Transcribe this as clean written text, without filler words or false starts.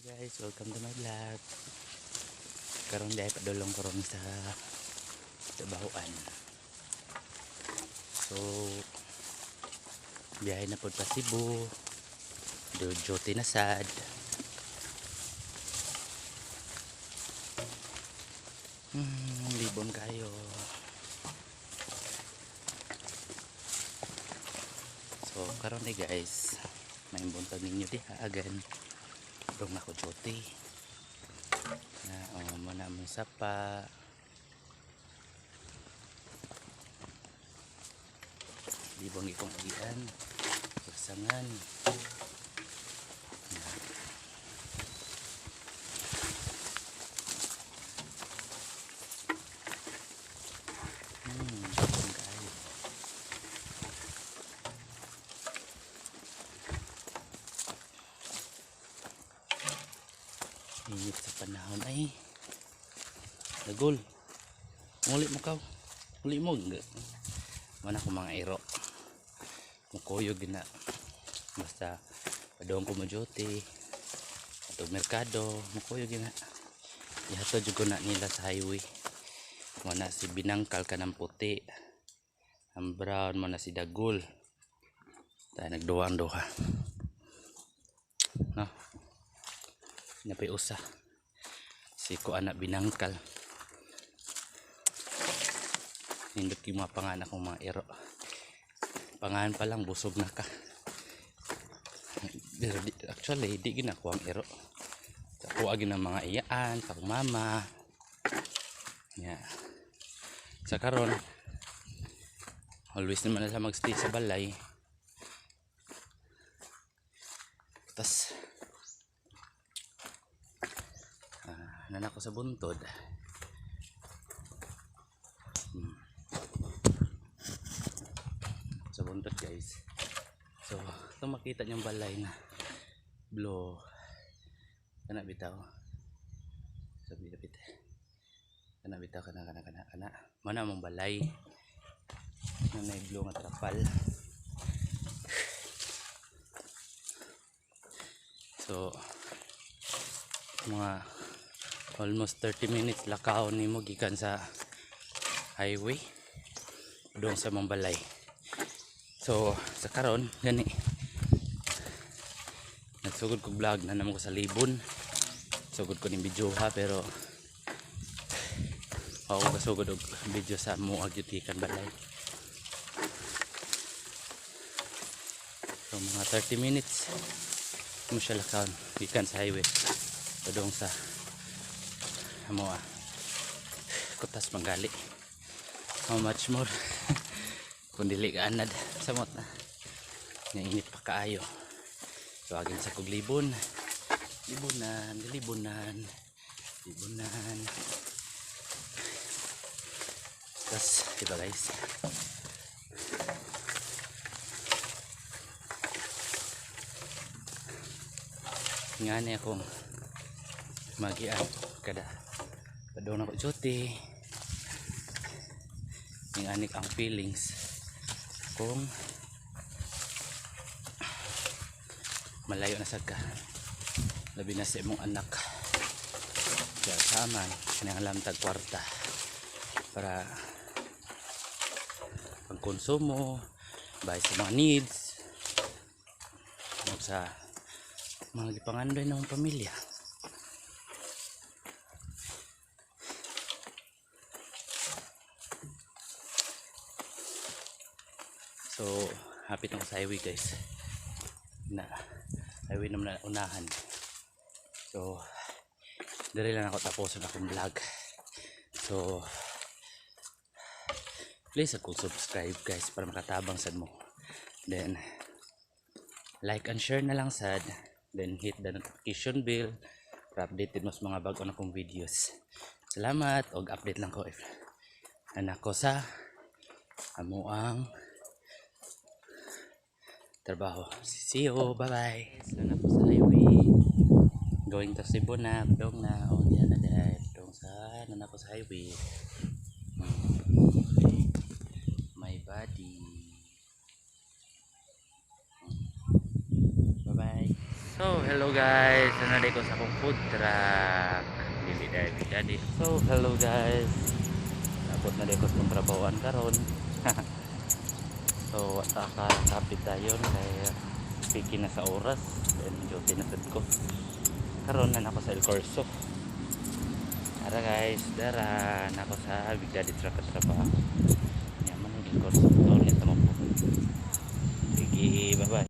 Guys, welcome to my vlog. Karon diay padulong karon sa trabahoan. So biyahe na pod pa Cebu. Do duty na sad. Libon kayo. So karon di guys, may buntag ninyo diha again. Dong ako duty. Na oh, mo na among sapa. Libon gikong agian. Pagsangan. Libon kaayo. Init sa panahon ay. Dagol. Muli mo kaw. Muli mo. Mana ko mga iro. Mukuyog na. Basta padong ko mo duty. Ato merkado, mukuyog na. Ihatod jud ko na nila sa highway. Mana si Binangkal kanang puti. Ang brown mo na si Dagol. Tayo nagduwa ang duha. No. Napay usa. Si ko anak Binangkal. Nindot yung mga panganak kong mga iro. Pangalan pa lang busog na ka. Pero di, actually di ginakuha ang iro. Sa kuha gina mga iyaan, sa akong mama. Yeah. Sa karon always naman na siya magstay sa balay. Tas nanako sa buntod. Sa buntod guys. So, ito makita niyong balay na blue. Kana bitaw. So, bitaw. Kana bitaw, kana kana kana kana. Mana mong balay. Na may blue nga trapal. So, mga almost 30 minutes lakaw nimo gikan sa highway doon sa mong balay. So, sa karon gani nagsugod ko vlog na naman ko sa Libon. Sugod ko ning video ha, pero ako kasugod og video sa muag gyud gikan balay. So mga 30 minutes mo siya lakaw gikan sa highway padung sa amoa Kutas Manggali. How much more kung dili ka anad samot na nainit pa kaayo. Tawagin sa kog Libon. Libonan, libonan, libonan. Tas, diba guys? Ngani akong magian kada padung ako duty. Ngani ang feelings kung malayo na sad ka, labi na sa imong anak. Kaya saman kanang alam tag kwarta para pangkonsumo, bay sa mga needs ug sa mga gipangandoy ng pamilya. So hapit na ko sa highway guys. Na highway naman na unahan. So diri lang ako tapos ang akong vlog. So please ako subscribe guys para makatabang sad mo. Then like and share na lang sad. Then hit the notification bell para updated mo sa mga bago na kong videos. Salamat og update lang ko if anak ko sa amuang trabaho. See you. Bye bye. So na po sa highway. Going to Cebu na, dong na, o diyan na dahil dong sa na ako sa highway. Okay. My body. Bye bye. So, hello guys. Naa ko sa akong food truck. Dili dahil Big Daddy. So, hello guys. Abot na ko sa akong trabahoan karon. So, wa ta ka kapit dayon kay piki na sa oras. Then duty na sad ko. Karon na ako sa El Corso. Tara guys, dara na ako sa Big Daddy Truck at trabaho. Yaman El Corso. Taon niya sa mapuhon. Sige, bye-bye.